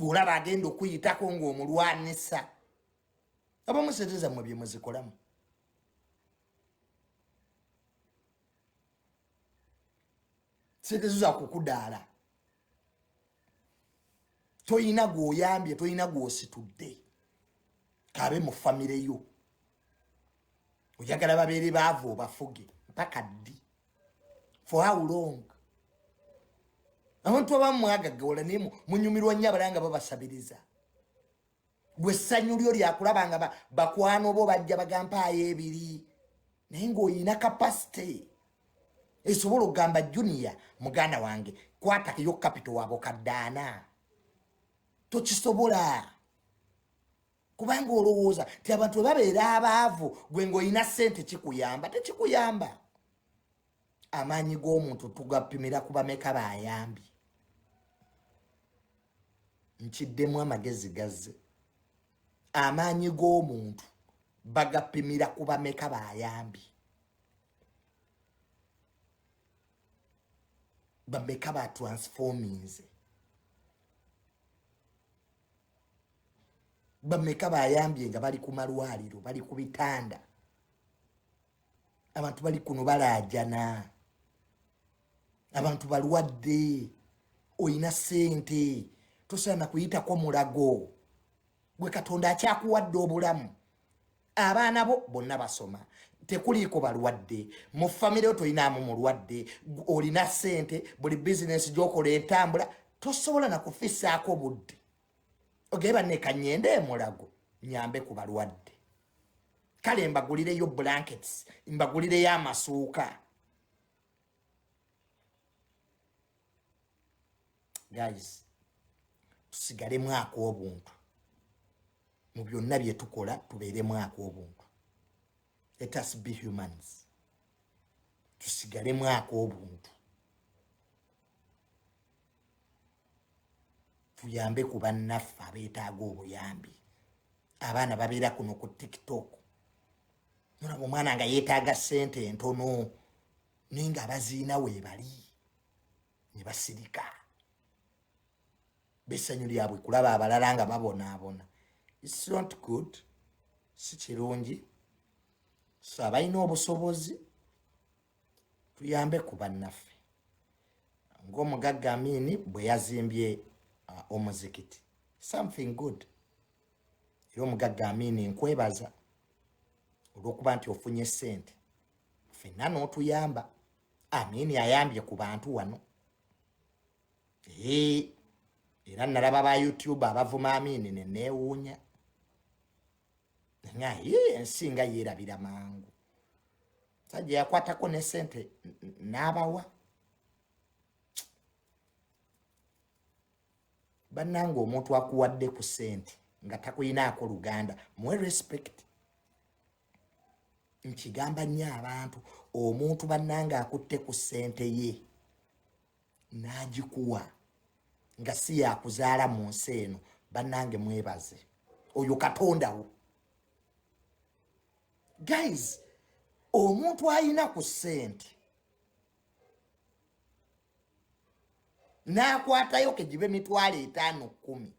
Bwolaba agenda okuyitako ng'omulwanisa. Abamu sente zammwe bye muzikolamu. Sente zo zakukudaala. Toyina gw'oyambye, toyina gw'ositudde. Kabe mu famire yo. Oyagala babeere baavu obafuge mpaka ddi? For how long? Abantu abamu mwagaggawala naye munyumirwa nnyo abalala nga babasabiriza. Gwe essanyu lyo lyakulaba nga bakwano bo bajja bagampaayo ebiri, naye ng'olina capacity esobola okugamba Junior muganda wange kwatayo capital wabo kaddaana. Tokisobola kubanga olowooza nti abantu bwe babeera abaavu gwe ng'olina ssente kikuyamba. Tekikuyamba. Amaanyi g'omuntu tugapimira ku bameka bayambye. Nkiddemu amagezi gazze. Amaanyi g'omuntu bagapimira ku bameka bayambye, bameka ba transforminze, bameka bayambye nga bali ku malwaliro, bali ku bitanda, abantu bali kuno balaajana, abantu balwadde. Oyina ssente, tosaana kuyitako mulago. Gwe Katonda akyakuwadde obulamu, abaana bo bonna basoma, tekuliiko balwadde mu famire yo, tolinaamu mulwadde, olina ssente, buli bizinesi gy'okola etambula, tosobola nakufisaako budde ogee banne kanyende emulago nyambe ku balwadde, kale mbagulireyo blankets, mbagulireyo amasuuka. Guys, tusigalemu ak'obuntu mu byonna bye tukola, tubeeremu ak'obuntu. Let us be humans, tusigalemu ak'obuntu, tuyambe ku bannaffe abeetaaga obuyambi. Abaana babeera kuno ku TikTok, nolaba omwana nga yeetaaga ssente entono, naye nga abaziina weebali ne basirika. Bessanyu lyabwe kulaba abalala nga babonaabona. It's not good, si kirungi. So abalina obusobozi tuyambe ku bannaffe ng'omugagga Amini bwe yazimbye omuzikiti, something good. Era omugagga Amini, nkwebaza olw'okuba nti ofunye ssente ffenna n'otuyamba. Amini ayambye ku bantu wano. Era nalaba ba YouTube abavuma Amini ne neewuunya, naye ensi nga yeerabira mangu. Sajja yakwatako ne ssente n'abawa. Bannange, omuntu akuwadde ku ssente nga takuyinaako luganda, muwe respect. Nkigamba nnyo abantu, omuntu bannange akutte ku ssente ye n'agikuwa nga si yakuzaala mu nsi eno, bannange mwebaze oyo Katondawo. Guys, omuntu ayina ku ssente n'akwatayo kegibe 50,000, 10,000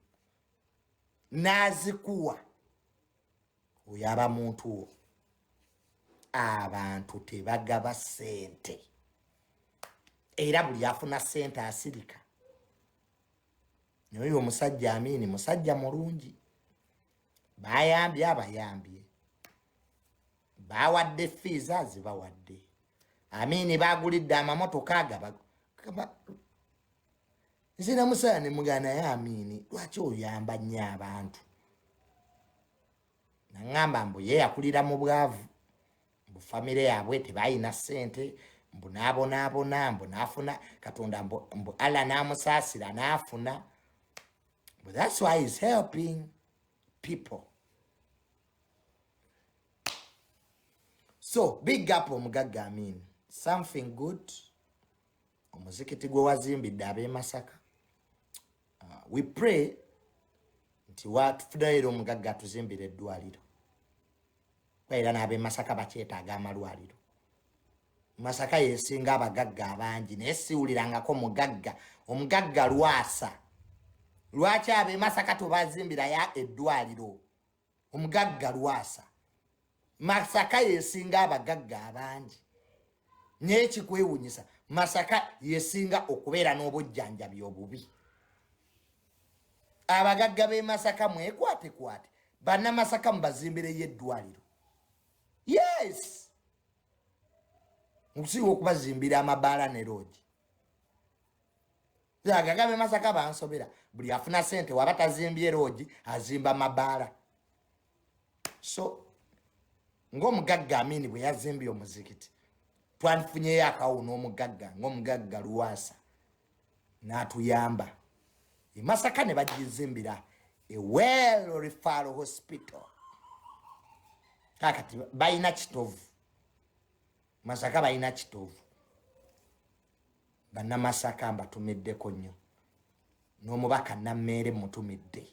n'azikuwa, oyo aba muntu wo. Abantu tebagaba ssente, era buli afuna ssente asirika. Naye oyo omusajja Amini musajja mulungi, bayambye abayambye, bawadde fees azibawadde. Amini bagulidde amamotoka agaba. Nze namusala ne mugana, naye Amini lwaki oyamba nnyo abantu? Naŋŋamba mbu ye yakulira mu bwavu, mbu famire yaabwe tebalina ssente, mbu n'abonaabona, mbu n'afuna Katonda, mbu Allah n'amusaasira n'afuna. But that's why he's helping people. So big up omugagga Amin, something good, omuzikiti gwe wazimbidde ab'e Masaka. We pray nti watufunayo era omugagga atuzimbira eddwaliro, era n'ab'e Masaka bakyetaaga amalwaliro. Masaka yesinga abagagga abangi, naye siwulirangako mugagga, omugagga Lwasa. Lwaki ab'e Masaka tobazimbirayo eddwaliro? Omugagga Lwasa, Masaka yesinga abagagga abangi, naye kikwewunyisa Masaka yesinga okubeera n'obujjanjabi obubi. Abagagga b'e Masaka mwekwatekwate, bannamasaka mubazimbireyo eddwaliro. Yes, okusinga okubazimbira amabaala ne loogi. Abagagga b'e Masaka bansobera, buli afuna sente waba tazimbye loogi azimba mabaala. So ng'omugagga Amini bwe yazimbye omuzikiti, twandifunyeyo akawo n'omugagga ng'omugagga Lwasa n'atuyamba e Masaka ne bagizimbira a well referral hospital. Kakati balina Kitovu, Masaka balina Kitovu. Bannamasaka mbatumiddeko nnyo, n'omubaka Nammeere mutumidde,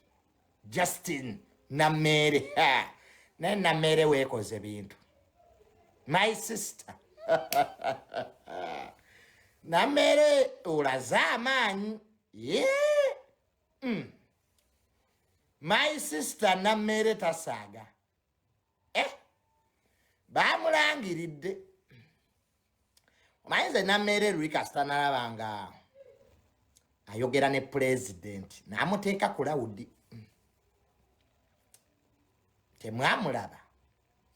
Justin Nammeere. Naye Nammeere weekoze bintu, my sister Nammeere, olaze amaanyi. Yeah. My sister Nammeere tasaaga. Bamulangiridde. Omanyi nze Nammeere luli kasita nalaba nga ayogera ne pulezidenti n'amuteeka ku loud, temwamulaba?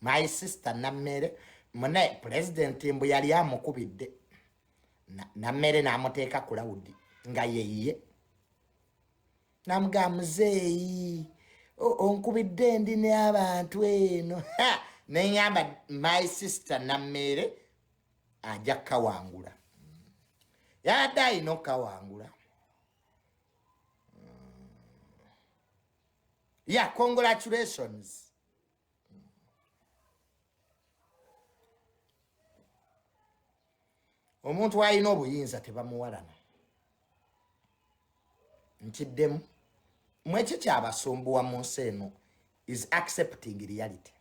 My sister Nammeere mune pulezidenti mbu yali amukubidde, Nammeere n'amuteeka ku loud nga yeyiye, namugamba, "Muzeeyi, onkubidde, ndi n'abantu eno." Neŋŋamba my sister Nammeere ajja kukawangula, yabadde alina okukawangula. Yeah, congratulations. Omuntu alina obuyinza tebamuwalana. Nkiddemu, mweki kyabasumbuwa mu nsi eno is accepting reality.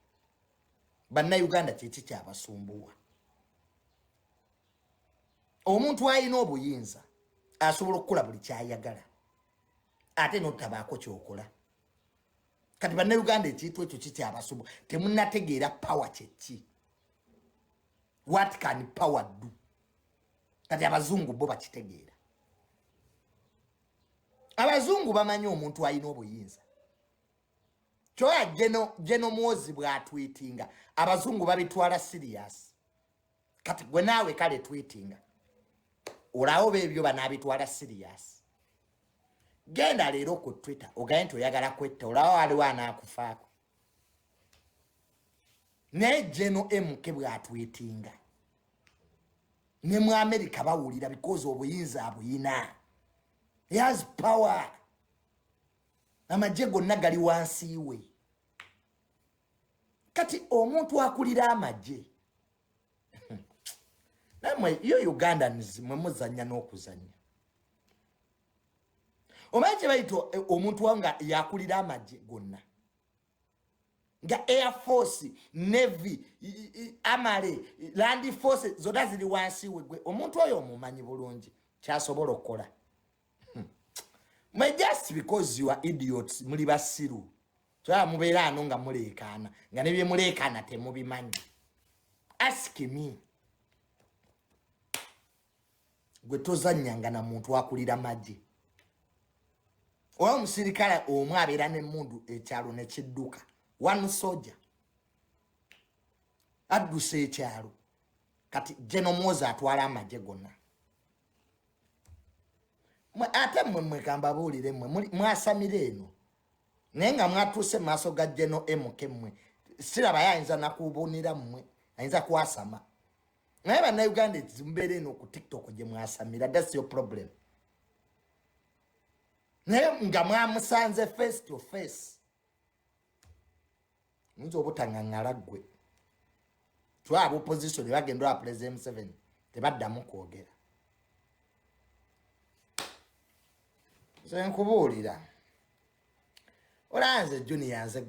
Bannayuganda, kyeki kyabasumbuwa? Omuntu alina obuyinza asobola okukola buli kyayagala ate notabaako kyokola. Kati bannayuganda, ekintu ekyo kikyabasumbuwa, temunategeera power kyeki. What can power do? Kati abazungu bo bakitegeera. Abazungu bamanyi omuntu alina obuyinza kyoya. Geno Mwozi bw'atweetinga, abazungu babitwala serious. Kati gwe naawe kale tweetinga olawo beebyo banaabitwala serious. Genda leero ku Twitter ogaye nti oyagala kwetta, olawo waliwo anaakufaako. Naye Geno MK bw'atweetinga, ne mu America bawulira, because obuyinza abuyina. He has power, amagye gonna gali wansi we. Kati omuntu akulira amagye, namwe yo Ugandans mwe muzanya n'okuzanya. Omanyi kye bayita omuntu nga yakulira amagye gonna, nga air force, navy, amale land force zonna ziri wansi we? Gwe omuntu oyo omumanyi bulungi kyasobola okukola. Mwe just because you are idiots, muli basiru, kyaba mubeera ano nga muleekaana nga ne byemuleekaana temubimanyi. Ask me, gwe tozannyanga na muntu akulira magye. Oba omusirikale omu abeera n'emmundu, ekyalo ne kidduka. One soldier addusa ekyalo. Kati Geno Mwozi atwala amagye gonna. Ate mmwe mwekambabuulire, mmwe mwasamira eno, naye nga mwatuuse mu maaso ga Geno MK, mmwe sirabayo ayinza nakubunira, mmwe ayinza kwasama. Naye bannayuganda, ekizibu mubeera eno ku TikTok gye mwasamira. That's your problem. Naye nga mwamusanze face to face, oyinza obutaŋŋaŋŋala. Ggwe twaba opposition bagenda owa President Museveni, tebaddamu kwogera. Nze nkubuulira, olaba nze Junior, nze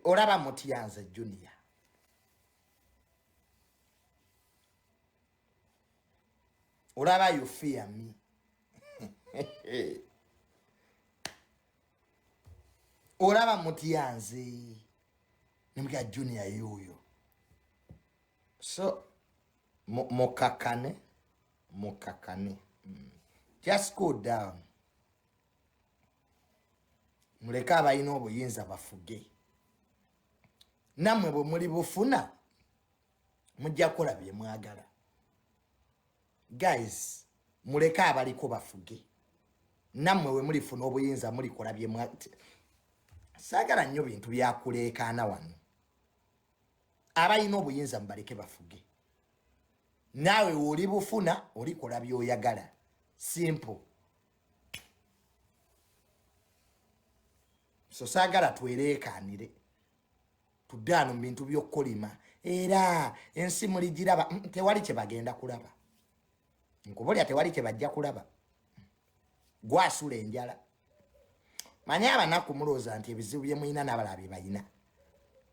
olaba mutya nze Junior. Olaba you fear me. Olaba mutya nze nemuga Junior yuuyo. So mukakane, mukakane. Just cool down. Muleke abalina obuyinza bafuge. Nammwe bwe muli bufuna mujja kukola bye mwagala. Guys, muleke abaliko bafuge. Nammwe we mulifuna obuyinza mulikola bye mwagala. Saagala nnyo bintu byakuleekaana wano. Abalina obuyinza mubaleke bafuge. Naawe w'oli bufuna olikola by'oyagala. Simple. So saagala twereekaanire tudde ano mu bintu by'okukolima, era ensi muligiraba. Tewali kye bagenda kulaba, nkubulya tewali kye bajja kulaba. Gwasula enjala. Manye abanaku mulowooza nti ebizibu bye mulina n'abalala bye balina.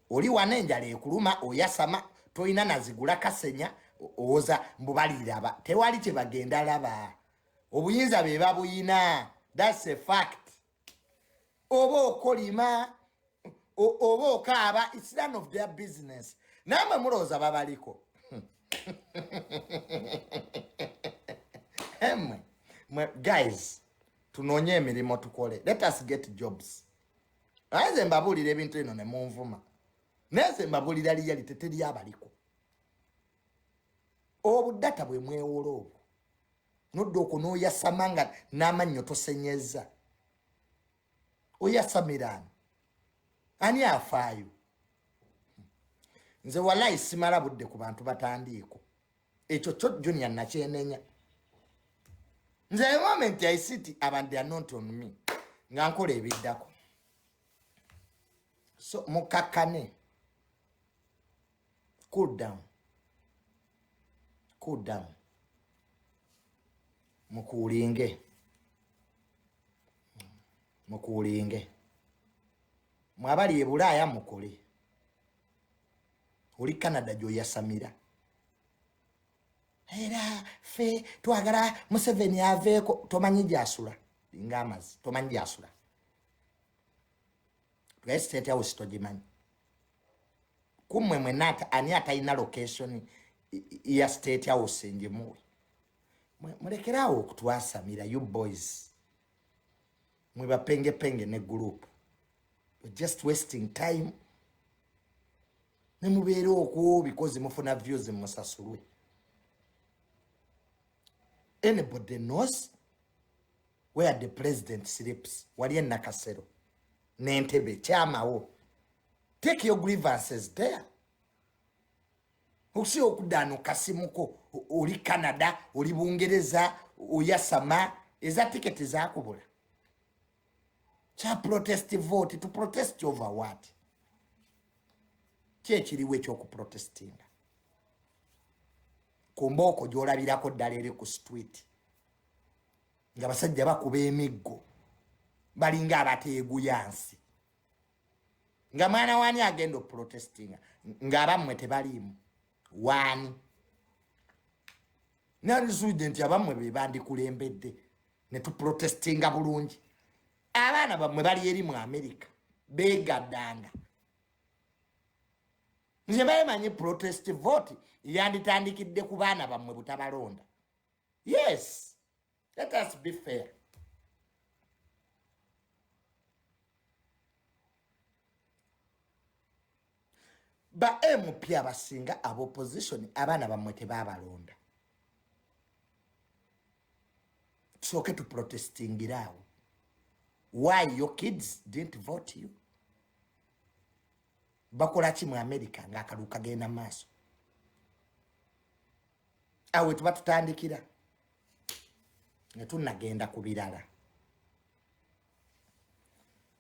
Oli wana enjala ekuluma, oyasama, tolina nazigula kasenya, owoza mbu baliraba. Tewali kye bagenda laba. Obuyinza be babuyina. That's a fact. Oba okolima, oba okaaba, it's none of their business. Namwe mulowooza babaliko. Emwe, mwe, guys, tunoonye emirimu tukole. Let us get jobs. Naye nze mbabuulira ebintu bino ne munvuma. Naye nze mbabuulira reality, teri abaliko. Obudata bwe mwewola obwo. Nodda okwo n'oyasama nga n'amannyo tosenyeza. Oyasamira ani? Ani afaayo? Nze wallahi simala budde ku bantu batandiiko. Ekyo kyo Junior nakyenenya. Nze moment I sit abantu they are not on me. Nga nkola ebiddako. So mukakkane. Cool down. Cool down. Mukuulinge. Mukuulinge. Mwabali e Bulaaya mukole. Oli Canada gy'oyasamira. Era ffe twagala Museveni aveeko, tomanyi gy'asula. Linga amazzi, tomanyi gy'asula. Tugaye State House togimanyi. Kummwe mwenna ani atalina location ya State House ngimuwe. Mulekeraawo okutwasamira, you boys. Mwe bapengepenge ne group. You're just wasting time. Ne mubeera okwo because mufuna views musasulwe. Anybody knows where the president sleeps? Wali e Nakasero n'Entebbe kyamawo. Take your grievances there. Okusinga okudda kasimuko, oli Canada, oli Bungereza, oyasama, eza tiketi zakubula. Kya protest vote, to protest over what? Ki ekiriwo ekyokuprotestinga? Ku mbooko gy'olabirako ddala eri ku street nga basajja bakuba emiggo, balinga abateeguya nsi. Nga mwana wani agenda okuprotestinga ng'abammwe tebaliimu? Waani? Nandisuubidde nti abammwe be bandikulembedde ne tuprotestinga bulungi. Abaana bammwe bali eri mu Amerika beegaddanga. Nze bamanyi protest vote yanditandikidde ku baana bammwe butabalonda. Yes, let us be fair. Ba MP abasinga aba opposition abaana bammwe tebaabalonda. Tusooke tuprotestingira awo. Why your kids didn't vote you? Bakola ki mu America ng'akalulu kagenda maaso? Awo tuba tutandikira ne tunnagenda ku birala.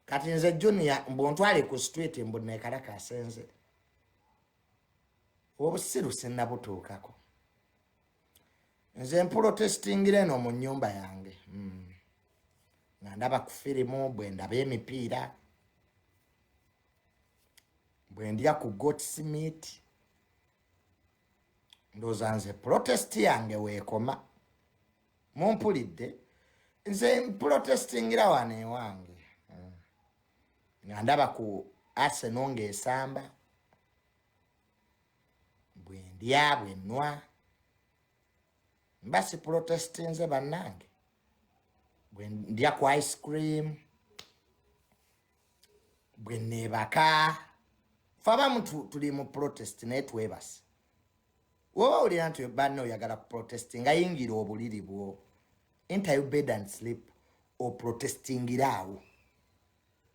Kati nze Junior mbu ntwale ku street mbu neekalakaase nze. Obusiru sinnabutuukako. Nze mprotestingira eno mu nnyumba yange. Nga ndaba ku firimu, bwe ndaba emipiira, bwe ndya ku goat meat. Ndowooza nze protest yange weekoma. Mumpulidde? Nze mprotestingira wano ewange. Nga ndaba ku Arsenal ng'esamba, bwe ndya bwe nnwa mba si protestinze bannange, bwe ndya ku ice cream, bwe neebaka. Fe abamu tuli mu protest naye twebase. Woba owulira nti banne oyagala ku protest, nga yingira obuliri bwo, enter your bed and sleep, oprotestingira awo.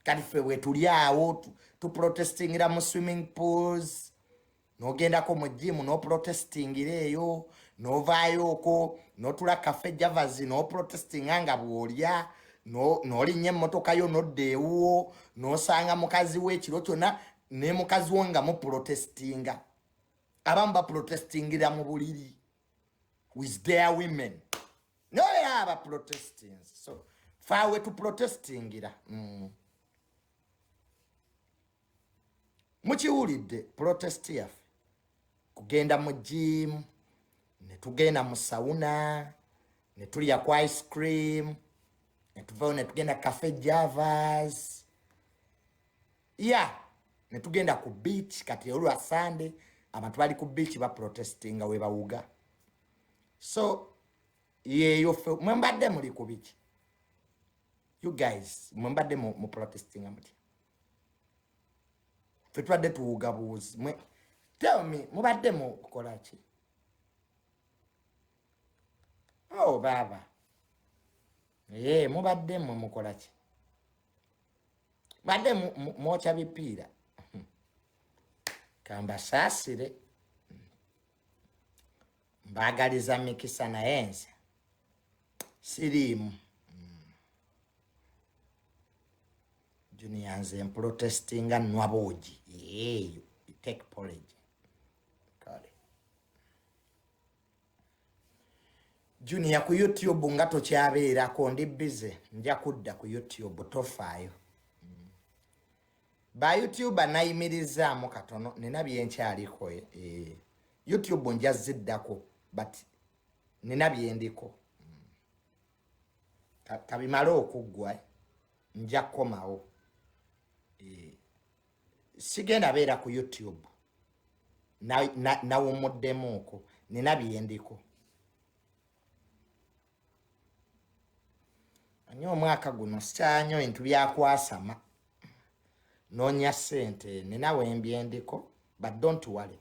Kati ffe bwe tuli awo tuprotestingira mu swimming pools, n'ogendako mu gym n'oprotestingira eyo, n'ovaayo okwo n'otula Cafe Javas n'oprotestinga nga bw'olya, n'olinnya emmotoka yo n'odda ewuwo n'osanga mukazi we ekiro kyonna ne mukazi wo nga muprotestinga. Abamu baprotestingira mu buliri with their women, noera aba protesting. So faawe tuprotestingira. Mukiwulidde, protest yaffe kugenda mu gym, ne tugenda mu sauna, ne tulya ku ice cream, ne tuvayo ne tugenda Cafe Javas ya ne tugenda ku beach. Kati olwa Sunday abantu bali ku beach baprotestinga we bawuga. So yeeyo ffe. Mwe mbadde muli ku biki? You guys, mwe mbadde mu protestinga mutya? Ffe tubadde tuwuga buwuzi. Mwe tell me, mubadde mukola ki? Oh baaba, ye mubadde mwe mukola ki? Badde mwokya bipiira. Kambasaasire, mbaagaliza mikisa, naye nze siriimu. Junior, nze mprotestinga nnywa buugi. Eyo take porridge. Kale Junior, ku YouTube nga tokyabeerako, ndi busy, nja kudda ku YouTube, tofaayo. Ba YouTuber nayimirizaamu katono, nina byenkyaliko. YouTube nja ziddako, but nina byendiko. Kabimale okuggwa nja kukomawo. Sigenda beera ku YouTube, nawumuddemuuko, nina byendiko. Anye omwaka guno sikyanyo ebintu byakwasama, noonya ssente, nina wembyendiko, but don't worry,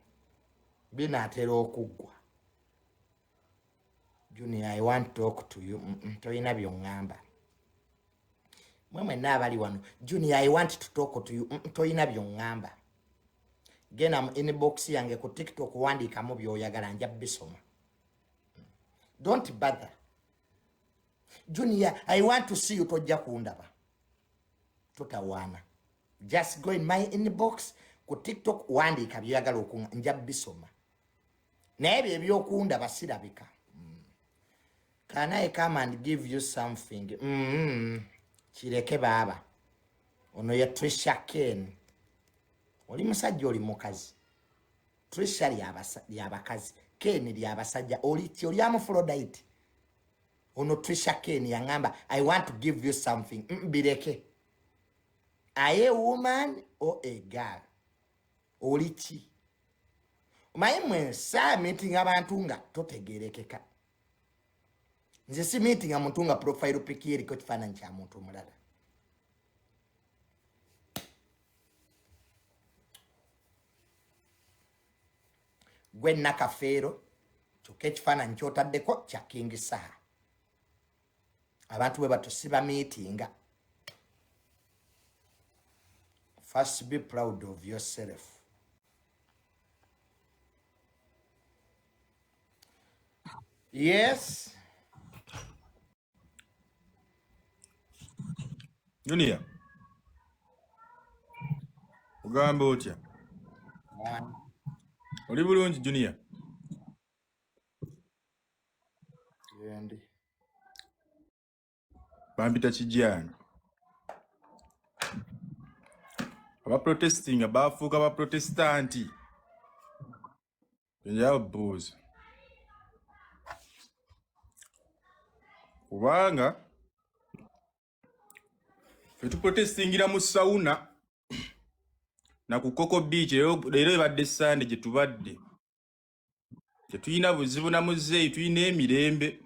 binaatera okuggwa. Junior, I want to talk to you. Toyina byoŋŋamba. Mwe mwenna abali wano, Junior, I want to talk to you. Toyina byoŋŋamba. Genda mu inbox yange ku TikTok, wandiikamu byoyagala, nja bisoma. Don't bother. Junior, I want to see you. Tojja kundaba, totawaana. Just go in my inbox ku TikTok, wandiika byoyagala okunga, nja bisoma. Naye ebyo ebyokundaba sirabika. Can I come and give you something? Kireke baaba. Ono ye Trisha Ken. Oli musajja, oli mukazi? Trisha lyabakazi, Ken lyabasajja. Oli ki? Oli hermaphrodite? Ono Trisha Ken yaŋŋamba, "I want to give you something." Bireke. Are you a woman or a girl? Oli ki? Omanyi mwe saa meeting abantu nga totegerekeka. Nze si meeting muntu nga profile pic ye eriko kifaananyi kya muntu omulala. Gwe Nakafeero, kyokka ekifaananyi kyotaddeko kya King Saha. Abantu bwe bato siba meetinga. First be proud of yourself. Yes. Junior, ogamba otya? Oli bulungi, Junior? Yendi. Bampita Kijana. Abaprotestinga bafuuka baprotestanti. Njabuuza kubanga ffe tuprotestingira mu sauna. Na ku Coco Beach leero ebadde Sande gye tubadde. Tetulina buzibu na muzeeyi, tulina emirembe.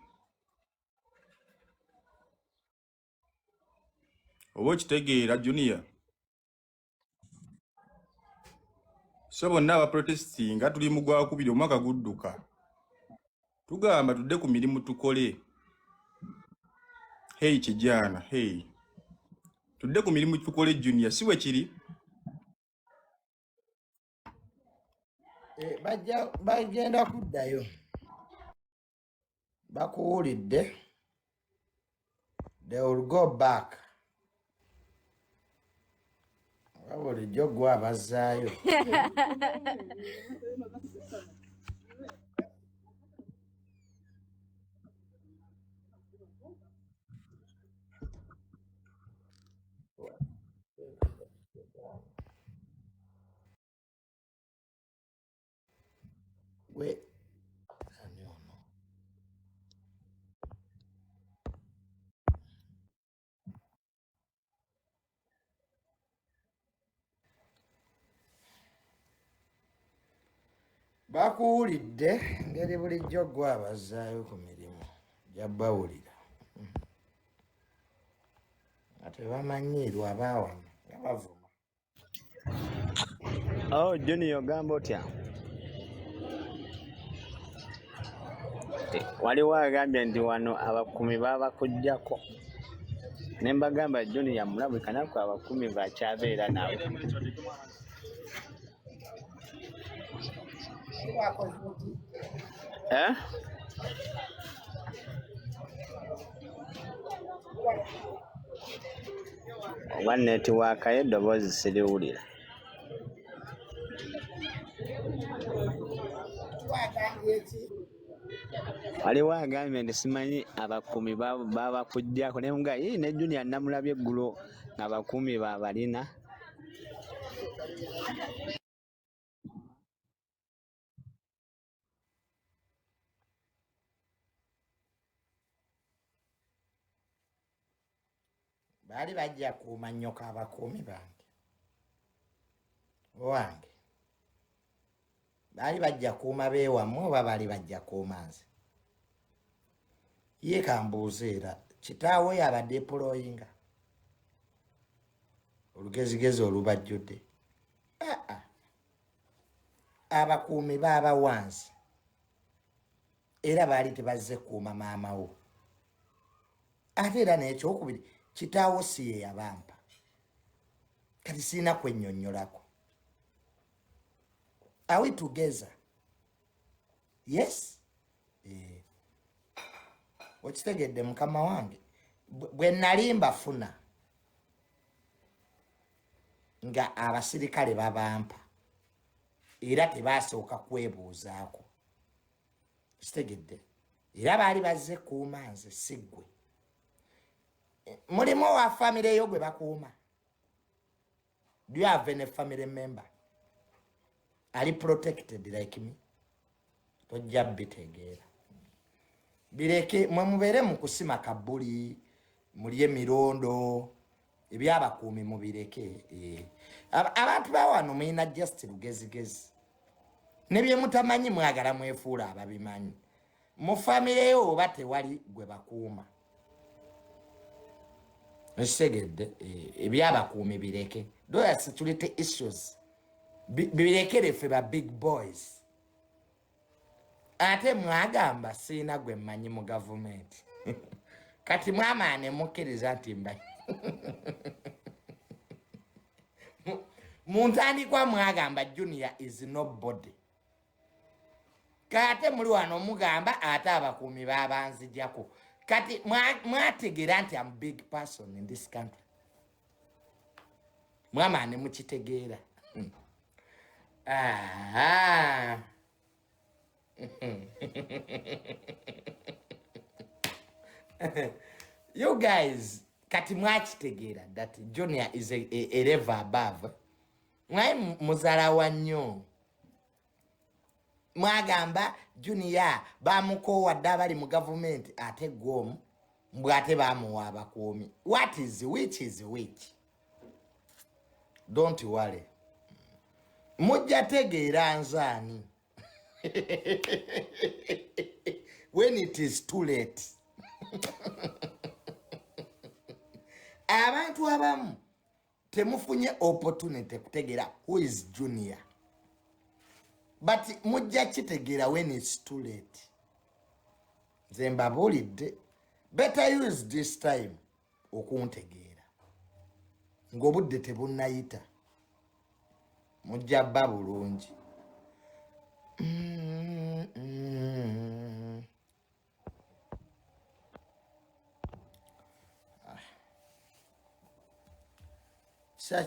Oba okitegeera Junior? So bonna abaprotestinga tuli mu gwakubiri omwaka gudduka. Tugamba tudde ku mirimu tukole. Hey kijana, hey. Tudde ku mirimu tukole Junior, si bwe kiri? Eh, bajja bagenda kuddayo bakuwulidde they will go back nga bulijjo gwe abazzaayo we ani ono Bakuwulidde ngeri bulijjo gwe abazzaayo ku mirimu gya bawulira nga tebamanyiirwa abaawano nga bavuma. Oh, Junior ogamba otya? Waliwo agambye nti wano abakuumi baabakuggyako ne mbagamba Junior mulabika naku abakuumi bakyabeera nabo. Eh? Oba netiwaaka yo eddoboozi siriwulira. Waliwo agambye nti simanyi abakuumi babakuggyako ne mga yii ne Junior namulabye eggulo ng'abakuumi babalina. Baali bajja kuuma nnyoko abakuumi bange owange baali bajja kuuma beewammwe oba baali bajja kuuma nze ye kambuuze era kitaawe yabadde epuloyinga olugezigezi olubajjudde aa abakuumi baabawanzi era baali tebazze kuuma maama wo ate era n'ekyokubiri kitaawo si ye yabampa kati sirina kwennyonnyolako. Are we together? Yes. Eh. Okitegedde mukama wange bwe nali mbafuna nga abasirikale babampa era tebasooka kwebuuzaako kitegedde era baali bazze kuuma nze si ggwe mulimu owa famire yo gwe bakuuma. Do you have any family member ali protected like me? Tojja bitegeera, bireke mwe mubeere mu kusima kabbuli mulye mirondo ebyabakuumi mubireke. Eh. Abantu bawano mulina just lugezigezi ne bye mutamanyi mwagala mwefuula ababimanyi. Mu famire yo oba tewali gwe bakuuma ekitegedde eh, ebyabakuumi bireke. Those are security issues, birekere ffe ba big boys. Ate mwagamba siina gwe mmanyi mu gavumenti kati mwamaane mukkiriza nti mba mu ntandikwa mwagamba Junior is nobody kate muli wano mugamba ate abakuumi babanzijako kati mwategeera nti am big person in this country mwamaane mukitegeera. Ah. You guys kati mwakitegeera that Junior is a level above. Mwaye muzalawa nnyo mwagamba Junior bamukoowa dde abali mu gavumenti ate gwomu mbw ate bamuwa abakuumi. What is which is which? Don't worry. Mujja tegeera nzaani when it is too late. Abantu abamu temufunye opportunity kutegeera who is Junior, but mujja kitegeera when it's too late. Nze mbabuulidde, better use this time okuntegeera ng'obudde tebunnayita. Mujja bba bulungi. Kisa.